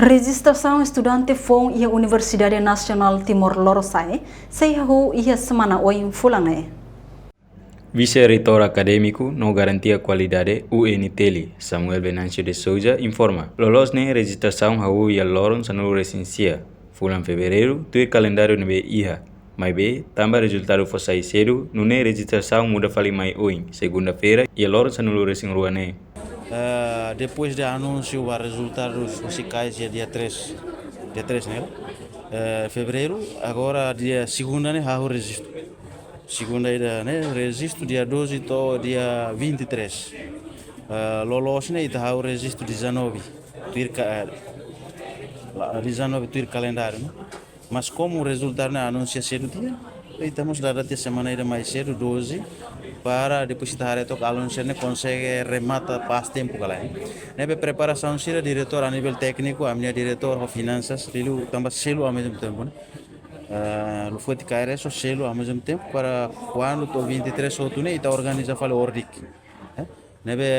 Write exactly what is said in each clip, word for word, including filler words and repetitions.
Rejistrasaun estudante foun iha Universidade Nasionál Timor Lorosa'e sei hahú iha semana oin fulan ne'e. Vise-Reitór Akadémiku no Garantia Kualidade, U N T L, Samuel Venâncio de Sousa, informa, loloos ne'e rejistrasaun hahú iha loron sanulu-resin-sia fulan Fevereiru, tuir kalendáriu ne'ebé iha. Maibé, tanba rezultadu fó sai sedu, nune'e rejistrasaun muda fali mai oin, segunda-feira, iha loron sanulu-resin-rua ne'e. Eh, depois de anúnsiu ba rezultadu musikais iha dia três, dia três ne'e, eh, Fevereiru, agora dia segunda ne'e hahú rejistu. Segunda ida ne'e rejistu dia doze to'o dia vinte e três. Eh, loloos ne'e ita hahú rejistu dezanove, tuir ka-, eh, la-, dezanove tuir kalendáriu ne'e. Mas komu rezultadu ne'e anunsia sedu tiha, ita mós dada tiha semana ida mai sedu, doze, para depois ita haree took alun sira ne'e konsege remata pas tempu ka lae. Ne'ebé preparasaun sira diretór a nivel tékniku, ami-nia diretór ho finansas, liuliu tanba selu ao mesmo tempo, ne'e. Eh, liuliu foti K R S ho selu ao mesmo tempo, para kuandu to'o vinte e três hotu ne'e, ita organiza fali ordik. Eh? Ne'ebé,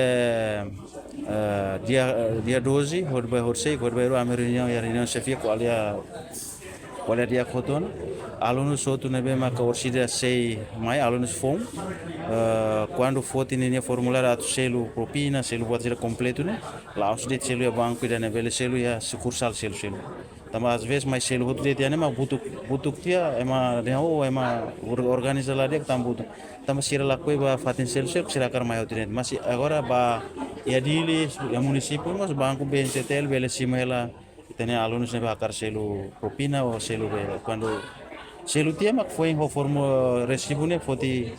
eh, dia, dia doze, horibainrua, horiseik, horibainrua, ami reuniaun, iha reuniaun xefia, ko'alia, ko'alia di'ak hotu ona. Alunus hotu ne'ebé maka orsida sei mai, alunus foun. Eh, kuandu foti ninia formuláriu atu selu propina, selu buat sira kompletu ne'e, la'ós de'it selu iha banku ida ne'e, bele selu iha sukursál selu-selu. Tanba às vezes mai selu hotu de'it iha ne'e mak butuk, butuk tiha, ema dehan, oh, ema or-, organiza la di'ak tanba butuk. Tanba sira lakohi ba fatin selu-selu, sira hakarak mai hotu de'it. Mas agora ba iha Dili, iha munisípiu, mas banku B N C T L bele simu hela ita-nia alunus ne'ebé hakarak selu propina ou selu be. Kuandu selu tiha mak foin ho formu resibu ne'e foti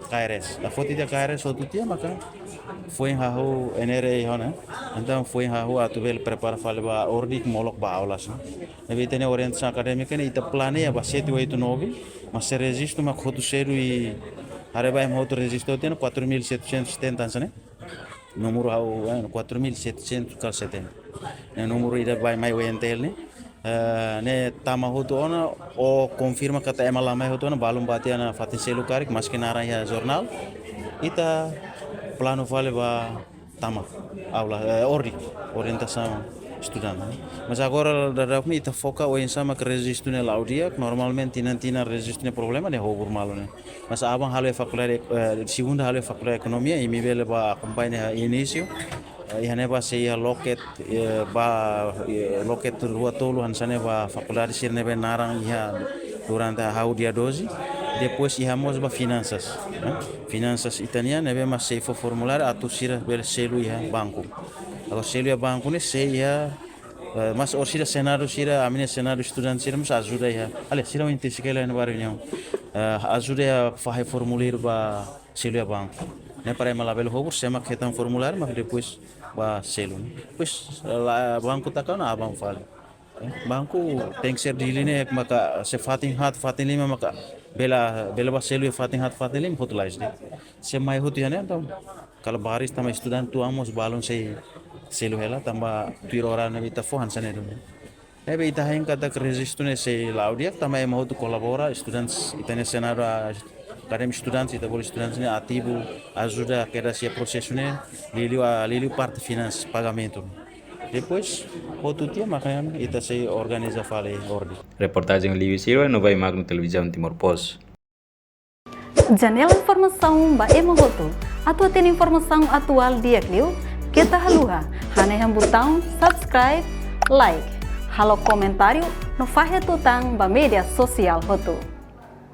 K R S. Ita foti tiha K R S hotu tiha maka foin hahú N R A ho ne'e. Entaun foin hahú atu bele prepara fali ba ordik molok ba aulas ne'e. Ne'ebé ita-nia orientasaun akadémika ne'e ita planeia ba sete, oito, nove, mas se rejistu mak hotu sedu i haree ba ema hotu rejistu tiha ne'e quatro mil setecentos e setenta hanesan ne'e. Númeru ha'u, eh, quatro mil setecentos ka setenta. Ne'e númeru ida ba mai U N T L ne'e. Eh, ne'e tama hotu ona, ou konfirma katak ema la mai hotu ona, balun ba tiha ona fatin selu karik, maski naran iha jornál. Ita planu fali ba tama aula, eh, ordik, orientasaun estudante. Mas agora daudaun ne'e ita foka oinsá mak rejistu ne'e la'o di'ak, normalmente tinan-tinan rejistu ne'e problema ne'e hobur malu ne'e. Mas aban halo iha fakuldade, eh, segunda halo iha fakuldade ekonomia, imi bele ba akompaña iha inísiu. Eh, iha ne'ebá sei iha loket, eh, ba, eh, loket rua tolu hanesan ne'e ba fakuldade sira ne'ebé naran iha durante hahú dia doze. Depois iha mós ba finansas, eh. Finansas ita-nian ne'ebé mak sei fó formuláriu atu sira bele selu iha banku. Agora selu iha banku ne'e sei iha Eh, mas orsida senadu sira, ami-nia senadu estudante sira mós ajuda iha. Aliás, sira ohin tenke iha ne'ebá reuniaun. Eh, ajuda iha fahe formuláriu ba selu iha banku. Ne'e para ema labele hobur, sé mak hetan formuláriu, mak depois ba selu. Depois, la, banku taka ona aban fali. Eh, banku tenke ser Dili ne'e, maka se fatin haat, fatin lima, maka bele, bele ba selu iha fatin haat, fatin lima, hotu lais de'it. Se mai hotu iha ne'e, entaun kala baris tanba estudante tuan mós balun sei selu hela, tanba tuir oráriu ne'ebé ita fó hanesan ne'e duni. Ne'ebé ita hein katak rejistu ne'e sei la'o di'ak, tanba ema hotu kolabora, estudantes, ita-nia senadu a-, akadémiku estudantes, ita bolu estudantes ne'e ativu, ajuda kedas iha prosesu ne'e, liuliu a, liuliu parte finansas, pagamentu. Depois, hotu tiha maka ita sei organiza fali ordik. Reportajen Livi Silva, Novai Magno, Televizaun Timor Post. Janela informasaun ba ema hotu. Atu hatene informasaun atuál di'ak liu, keta haluha hanehan butaun subscribe, like, halo komentáriu no fahe tutan ba média sosiál hotu.